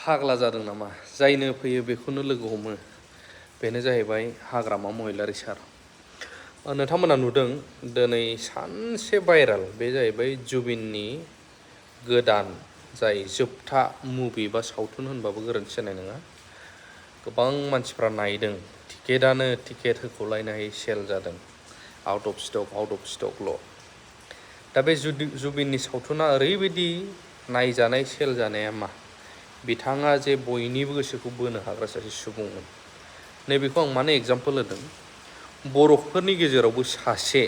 फाग्ला जादों नामा जायनो फैयो बेखौनो लोगो हमो बेनो जाहैबाय हाग्रामा महिलारि सार नोंथांमोना नुदों दिनै सानसे भाइराल बे जाहैबाय जुबिननि गोदान जाय जोबथा मुभि बा सावथुन होनबाबो गोरोन्थि जानाय नङा गोबां मानसिफ्रा नायदों टिकेट होख'लायनो हायै सेल जादों आउट अफ स्टकल' दा बे जुबिननि सावथुना ओरैबायदि नायजानाय सेल जानाया मा बिथाङा जे बयनिबो गोसोखौ बोनो हाग्रा सासे सुबुंमोन नैबेखौ आं मानो एग्जाम्पल होदों बर'फोरनि गेजेरावबो सासे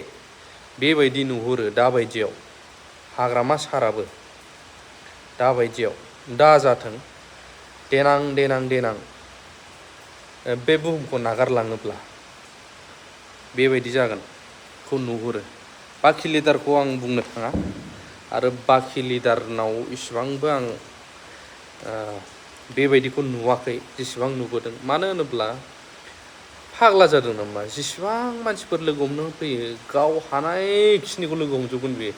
बेबायदि नुहुरो दाबायदियाव हाग्रामा साराबो दाबायदियाव दाजाथों देनां बे बुहुमखौ नागारलाङोब्ला बेबायदि जागोनखौ नुहुरो बाखि लिडारखौ आं बुंनो थाङा आरो बाखि लिडारनाव इसिबांबो आं बेबायदिखौ नुवाखै जेसेबां नुबोदों मानो होनोब्ला फाग्ला जादों नामा जेसेबां मानसिफोर लोगो हमनो फैयो गाव हानायखिनिखौ लोगो हमजोबगोन बेयो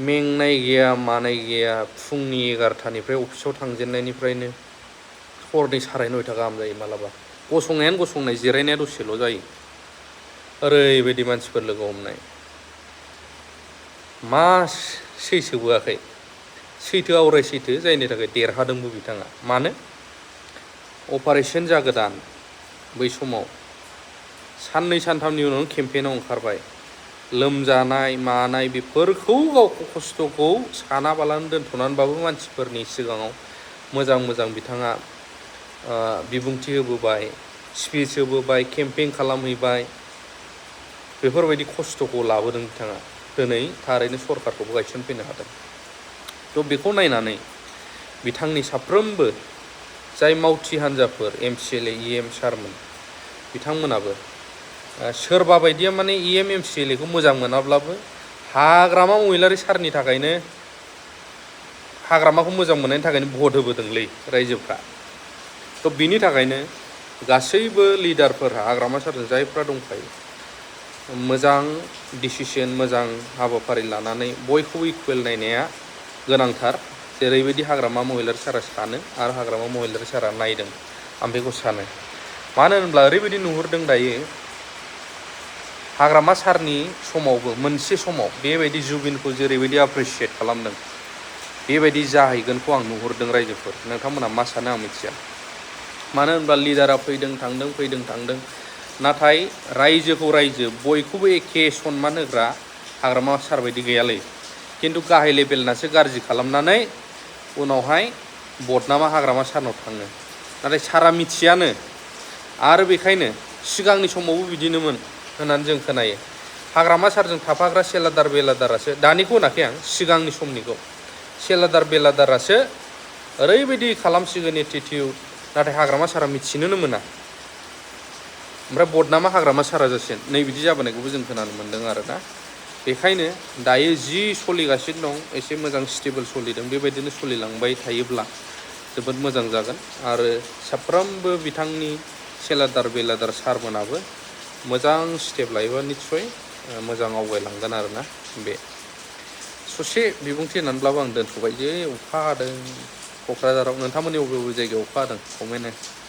मेंनाय गैया मानाय गैया फुंनि 11टानिफ्राय अफिसाव थांजेननायनिफ्रायनो हरनि 9:30 गाहाम जायो मालाबा गसंनायानो गसंनाय जिरायनाया दसेल' जायो ओरैबायदि मानसिफोर लोगो हमनाय मा सैसोबोआखै सैथो आवराय सैथो जायनि थाखाय देरहादोंबो बिथाङा मानो अपारेशन जागोदान बै समाव साननै सानथामनि उनाव केम्पेइनाव ओंखारबाय लोमजानाय मानाय बेफोरखौ गावखौ खस्थ'खौ सानाबालानो दोनथ'नानैबाबो मानसिफोरनि सिगाङाव मोजां बिथाङा बिबुंथि होबोबाय स्पिच होबोबाय केम्पेइन खालामहैबाय बेफोरबायदि खस्थ'खौ लाबोदों बिथाङा दिनै थारैनो सरकारखौबो गायसनफैनो हादों थ' बेखौ नायनानै बिथांनि साफ्रोमबो जाय मावथि हान्जाफोर MCLA EM सारमोन बिथांमोनाबो सोरबा बायदिया माने EM MCLAखौ मोजां मोनाब्लाबो हाग्रामा महिलारि सारनि थाखायनो हाग्रामाखौ मोजां मोननायनि थाखायनो भट होबोदोंलै रायजोफ्रा थ' बिनि थाखायनो गासैबो लिडारफोरा हाग्रामा सारजों जायफ्रा दंखायो मोजां डिसिसन मोजां हाबाफारि लानानै बयखौबो इकुवेल नायनाया गोनांथार जेरैबायदि हाग्रामा महिलारि सारा सानो आरो हाग्रामा महिलारि सारा नायदों आं बेखौ सानो मानो होनब्ला ओरैबायदि नुहुरदों दायो हाग्रामा सारनि समावबो मोनसे समाव बेबायदि जुबिनखौ जेरैबायदि एप्रिसियेट खालामदों बेबायदि जाहैगोनखौ आं नुहुरदों रायजोफोर नोंथांमोना मा सानो आं मिथिया मानो होनब्ला लिडारा फैदों थांदों नाथाय रायजोखौ रायजो बयखौबो एखे सनमान होग्रा हाग्रामा सार बायदि गैयालै खिन्थु गाहाय लेभेलनासो गाज्रि खालामनानै उनावहाय बदनामा हाग्रामा सारनाव थाङो नाथाय सारा मिथियानो आरो बेखायनो सिगांनि समावबो बिदिनोमोन होननानै जों खोनायो हाग्रामा सारजों थाफाग्रा सेलादार बेलादारासो दानिखौ होनाखै आं सिगांनि समनिखौ सेलादार बेलादारासो ओरैबायदि खालामसिगोन एटिटिउड नाथाय हाग्रामा सारा मिथिनोनो मोना ओमफ्राय बदनामा हाग्रामा सारा जासिगोन नै बिदि जाबोनायखौबो जों खोनानो मोन्दों आरोना बेखायनो दायो जि सोलिगासिनो दं एसे मोजां स्टेबल सोलिदों बेबायदिनो सोलिलांबाय थायोब्ला जोबोद मोजां जागोन आरो साफ्रोमबो बिथांनि सेलादार बेलादार सारमोनाबो मोजां स्टेप लायोबा निस्सय मोजां आवगायलांगोन आरोना बे ससे बिबुंथि होननानैब्लाबो आं दोनथ'बाय जे अखा हादों क'क्राझाराव नोंथांमोननि बबे जायगायाव अखा हादों कमेन्ट हो